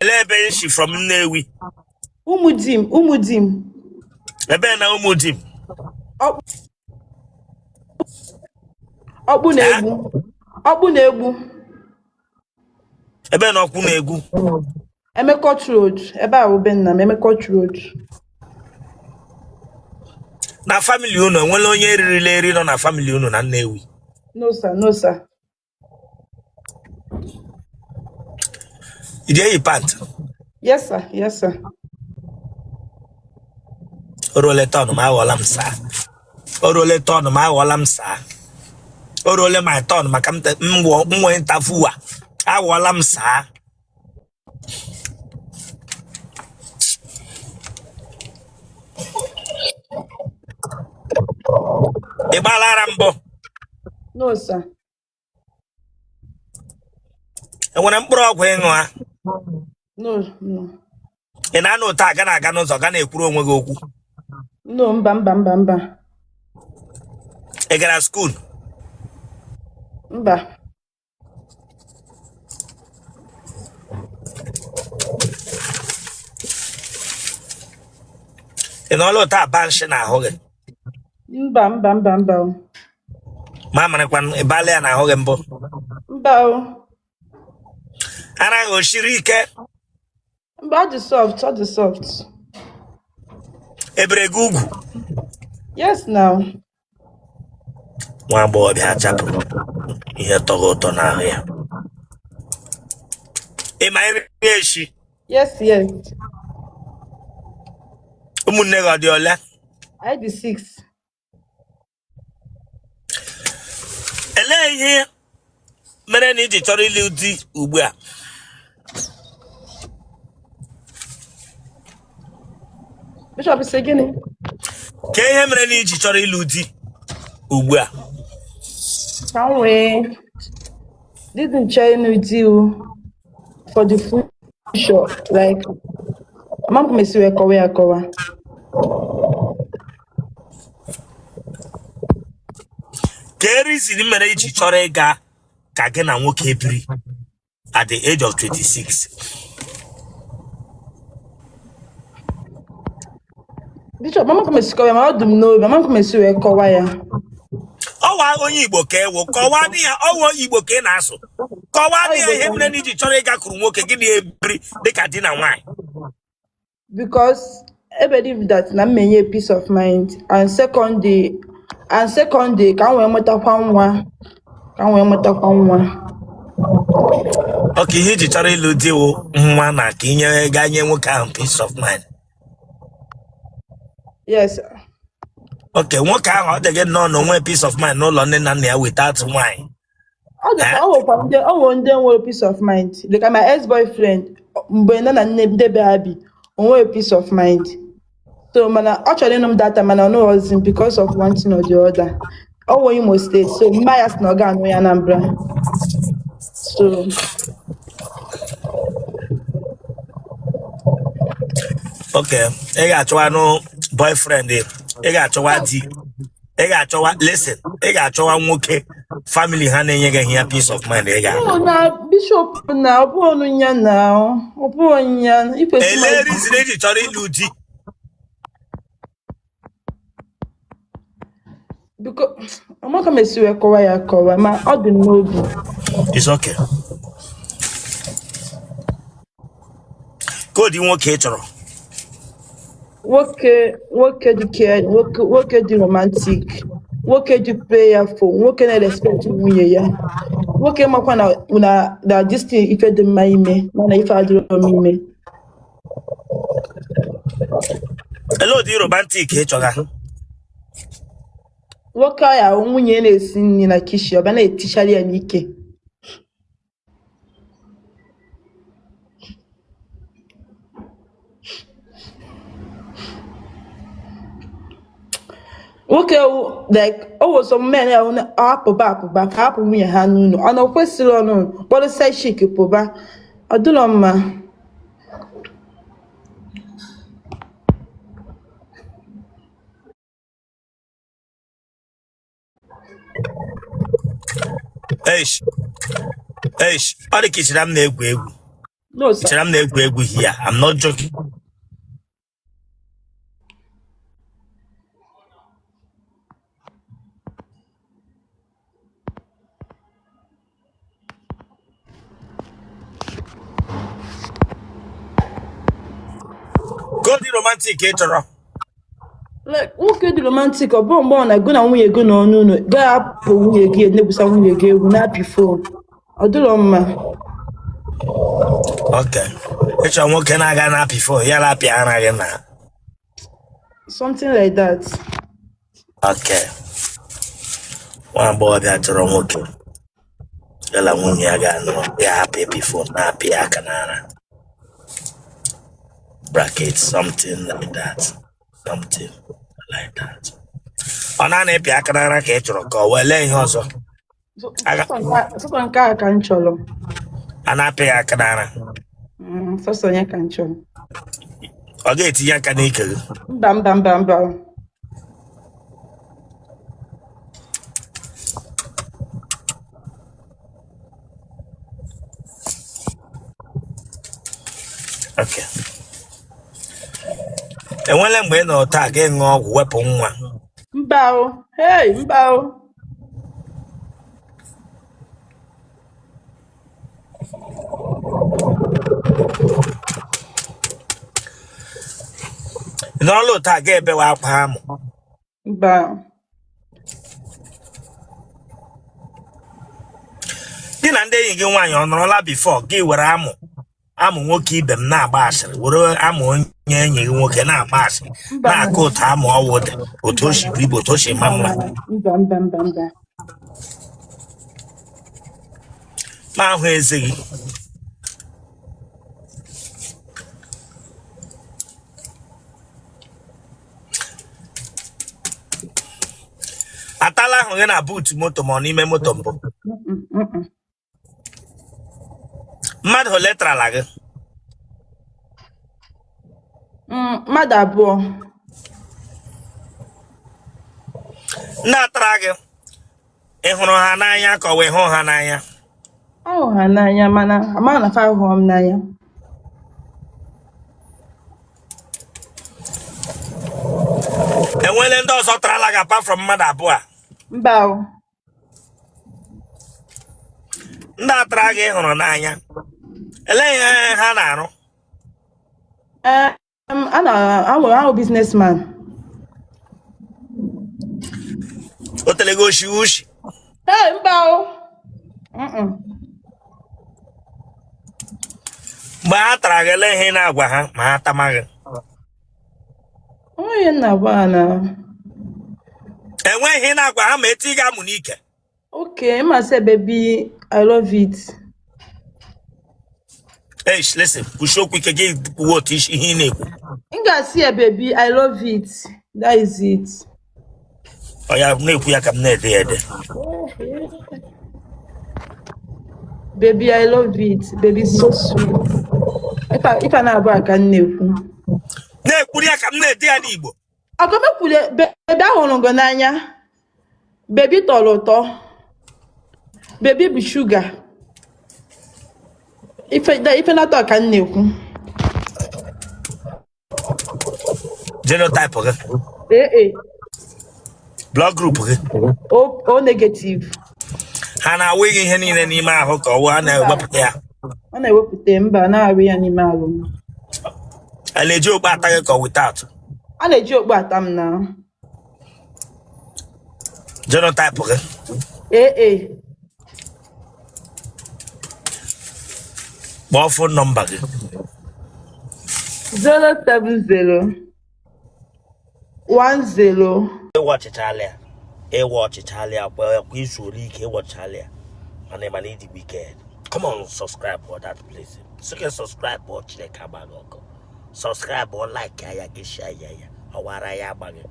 Elee ebe i si from Nnewi? Ụmụdim, Ụmụdim. Ebe na Ụmụdim? Ọkpụ na-egbu. Ọkpụ na-egbu. Ebe na Ọkpụ na-egwu? Emekọch Road, ebe a wụ be nna m, Emekọch Road. Na family unu, enwela onye ririla eri nọ na family unu na Nnewi? No sir, no sir. Ị ji eyi pant? Yes sir, yes sir. O ruole turn m, aghọọla m sir. O ruole turn m, aghọọla m sir. O ruole my turn maka m nwee interview a. Aghọọla m sir. Ị gbaala ara mbụ? No sir. Enwere mkpụrụ ọgwụ ị ṅụa? No, no. Ị na-anọ otu a ga na-aga n'ụzọ ga na-ekwuru onwe gị okwu? No, mba, mba, mba, mba. Ị gara school? Mba. Ị nọọla otu a ba nshị n'ahụ gị? Mba, mba, mba, mba o. Mamịrị kwanụ, ị baala ya n'ahụ gị mbụ? Mba o. Ara gị o shiri ike? Mba, ọ dị soft, ọ dị soft. E bere gị ugwu? Yes now. Nwa agbọghọbịa achapụrụ ihe tọrọ ụtọ n'ahụ ya. Ị ma nri eshi? Yes, yes. Ụmụnne gị ọ dị ole? Anyị dị 6. Elee ihe mere na i ji chọrọ ịlụ di ugbu a? Bishop sị gịnị? Kee ihe mere na i ji chọrọ ịlụ di ugbu a? Ka m wee dịdị nche ịnụ di o for the future, like ama m ka m esi wee kọwa ya akọwa. Kee reason mere i ji chọrọ ịga ka gị na nwoke biri at the age of 26? Bishop, ama m ka m esi kọwa ya, mana ọ dị m n'obi, ama m ka m esi wee kọwa ya. Ọwa onye Igbo ka ị wụ, kọwaa dị ya. Ọwa Igbo ka ị na-asụ, kọwaa dị ya ihe mere na i ji chọrọ ịgakwuru nwoke gị na ya ebiri dịka di na nwaanyị. Because I believe that na m enye peace of mind, and secondly ka m wee mụtakwa nwa, ka m wee mụtakwa nwa. Okay, ihe i ji chọrọ ịlụ di wụ nwa na ka inye gaa nye nwoke ahụ peace of mind? Yes. Okay, nwoke ahụ ọ dị gị nnọọ na o nwe peace of mind n'ụlọ nne na nna ya without nwaanyị? Ọ dị ka ọ nwekwa ndị ọ nwere ndị nwere peace of mind, like my ex boyfriend, mgbe nọ na nne ndị be ha bi, o nwere peace of mind. So mana ọ chọrọ ịnụ m that time, mana ọ nụghọzi m because of one thing or the other. Ọ wụ Imo State, so mma ya sị na ọ ga-anụ ya Anambra, so Okay, ị ga-achọwanụ boyfriend, ị ga-achọwa di, ị ga-achọwa, listen, ị ga-achọwa nwoke family ha na-enye gị ya peace of mind ị ga-alụ. No, na Bishop, na ọ bụghị ọnụ ya, na ọ bụghị ya ikwesị. Elee reason i ji chọrọ ịlụ di? Biko, amaka m esi wee kọwa ya akọwa, ma ọ dị m n'obi. It's okay. Kee ụdị nwoke ị chọrọ? Nwoke, nwoke dị care, nwoke, nwoke dị romantic, nwoke dị prayerful, nwoke na-respect nwunye ya, nwoke makwa na this thing ife dị mma ime, mana ife adịrọ mma ime. Elee ụdị romantic ị chọga? Nwoke ya nwunye na-esi nri na kitchen, ọ bịa na-etichara ya n'ike. Nwoke like o nwere some men ya apụba apụba ka hapụ nwunye ha n'ụlọ, ọ na o kwesịrị ọnụ kpọrọ side chick pụba, ọ dịrọ mma. Eish, eish, ọ dị ka i chere m na-egwu egwu. No, sir. Chere m na-egwu egwu here. I'm not joking. Godi romantic ị chọrọ. Like, nwoke dị romantic ọ bụ mgbe ọ na gị na nwunye gị nọ n'ụlọ gaa hapụ nwunye gị na-egwusa nwunye gị egwu na-apị phone, ọ dịrọ mma. Okay. Ị chọrọ nwoke na-aga na-apị phone ya na-apị ara gị na. Something like that. Okay. Nwa agbọghọbịa chọrọ nwoke ya na nwunye ya ga-anọ ya hapụ ịpị phone na-apị ya aka n'ara. Bracket something like that. Something like that. Ọ naanị ịpị aka n'ara ka ị chọrọ ka ọ wee lee ihe ọzọ. Sọsọ nke a ka m chọrọ. A na-apị ya aka n'ara. Sọsọ ya ka m chọrọ. Ọ ga-etinye aka n'ike gị. Mba, mba, mba, mba. Okay. Enwele mgbe ị nọ taa gị ṅụọ ọgwụ wepụ nwa? Mba o. Hey, mba o. Ị nọrọla taa gị ebewe akwa amụ? Mba. Gị na ndị enyi gị nwaanyị ọ nọrọla before gị were amụ amụ nwoke ibe m na-agba asịrị, were amụ onye enyi gị nwoke na-agba asịrị, Mba. na-akọ otu amụ ọwụ dị, otu o si bu ibu, otu o si ma mma? Mba, mba, mba, mba. Ma ahụ eze gị. Atala ahụ gị na boot moto ma ọ n'ime moto mbụ? Mmadụ ole tarala gị? Mmadụ abụọ. Ndị atara gị, ị hụrụ ha n'anya ka ọ wee hụ ha n'anya? Ahụ ha n'anya, mana amaghị na fa ahụghọ m n'anya. Enwele ndị ọzọ tarala gị apart from mmadụ abụọ a? Mba o. Ndị atara gị ị hụrụ n'anya, elee ihe ha na-arụ? A na-ahụ ahụ businessman. O tere gị oshi ushi? Hey, mba o. Mgbe ha tara gị, elee ihe ị na-agwa ha ma ha tama gị? Onweghị ihe m na-agwa ha na. Enweghị ihe ị na-agwa ha ma eti gị amụ n'ike? Okay, m asị, "Baby, I love it." Hey, listen, kwusie okwu ike, gị kwuwe otu isi ihe ị na-ekwu. M ga-asị ya, "Baby, I love it." That is it. Ọ ya na-ekwu ya ka m na-ede ya ede. Baby, I love it. Baby, so sweet. Ife a na-abụ a ka m na-ekwu. Na-ekwuru ya ka m na-ede ya n'Igbo. Ọgọmekwule, baby, ahụrụ gị n'anya. Baby tọrọ ụtọ. Baby bụ sugar. Ife na-atọ ka m na-ekwu. Genotype gị? AA. Blood group gị? O negative. Ha na-awụ gị ihe niile n'ime ahụ ka ọwụ ha na-ewepụta ya? Ọ na-ewepụta. Mba, na-arụ ya n'ime ahụ m. A na-eji okpu ata gị ka ọ without? A na-eji okpu ata m na. Genotype gị? AA. Kpọọ phone number gị. 070 10. Ịwọchichala ya, ịwọchichala ya kwa kwa izuola ike, ịwọchichala ya, mana ị mana ịdị wicked. Come on, subscribe for that place. Sị subscribe ọ, Chineke agbaghị ọkụ. Subscribe ọ, like ya, gị share ya, ya ọwara ya agbaghị.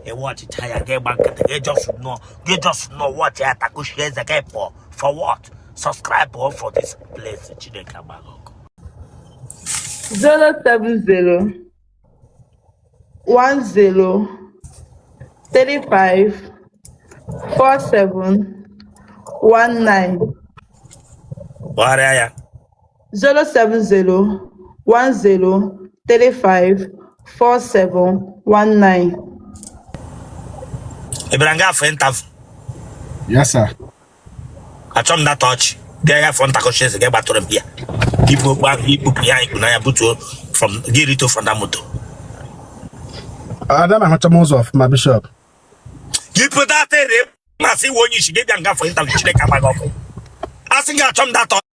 Ịwọchicha ya, gị gba nkịtị, gị just nọ, gị just nọ watch ya, takushie eze gị pụọ. For what? Subscribe ọ for this place. Chineke agbaghị ọkụ. 070 10 35 47 19. Gbagharịa ya. 070 10 35 47 19. Ị bịara nga for interview? Yes, sir. Achọ m data ọchị bịa ya fọ ntakọchi eze gị gbatụrụ m ya ibu okpu ahụ ikpupụ ya ikpu n'anya butuo from gị rito from that moto. Ada m ahụcha m ụzọ ọfụma, Bishop. Gị pụta tere masị iwe onye isi gị bịa nga for interview. Chineke agba gị ọkụ. Asị gị achọ m data ọchị.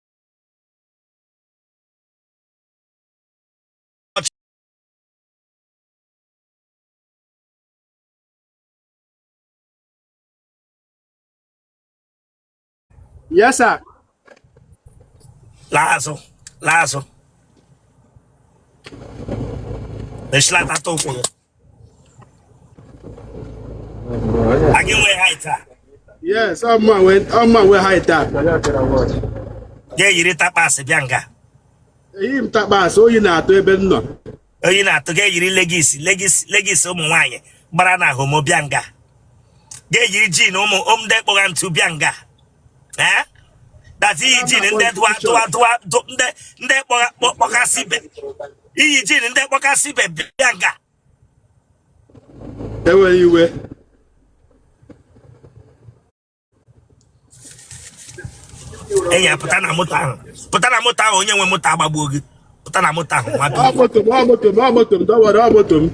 Yes, sir. Laa azụ, laa azụ, mechilata ụkwụ gị. A gị nwee height a? Yes, ọ mụ nwe height a. Ga-eyiri takpas bịa nga? Eyi m takpas, oyi na-atụ ebe m nọ. Oyi na-atụ. Ga-eyiri leggings, leggings, leggings ụmụ nwaanyị gbara na homo bịa nga? Ga-eyiri jean ụmụ ndị kpọga ntu bịa nga? Ee, that iyi jean ndị dụa dụa dụa ndị ndị kpọkasị ibe, iyi jean ndị kpọkasị ibe bịa nga? Enweghị iwe. Enyi ya, pụta na moto ahụ, pụta na moto ahụ. Onye nwe moto agbagbuo gị. Pụta na moto ahụ, nwa. Ọ moto m, ọ moto m, ọ moto m, dọwara, ọ moto m.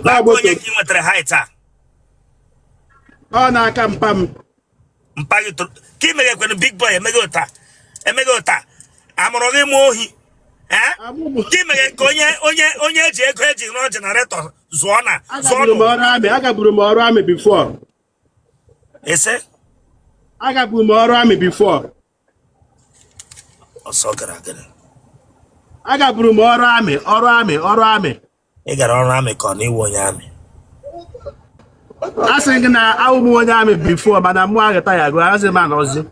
N'aka onye ka ị nwetara height a? Ọ n'aka mpa m. Mpa gị tụrụ ka ị meghekwenu big boy, emeghe ụta, emeghe ụta. Amụrụ gị mụọ ohi? Ee, ka ị meghe ka onye onye onye eji ego eji rụọ generator zụọ na zụọ. Agaburu m ọrụ army, agaburu m ọrụ army before. Ese? Agaburu m ọrụ army before. Ọsọ gara gara. Agaburu m ọrụ army, ọrụ army, ọrụ army. Ị gara ọrụ army ka ọ na ịwụ onye army? A sị gị na awụ m onye army before, mana mụ aghọta ya gụ asị m anọzi.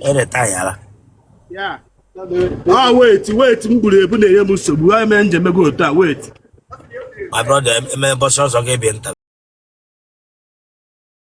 Eretayara? Ya. Ọ weight, weight m buru ebu na-enye m nsogbu, ọ eme njem ego otu a weight. My brother, eme bọsị ọzọ ga-ebie nta.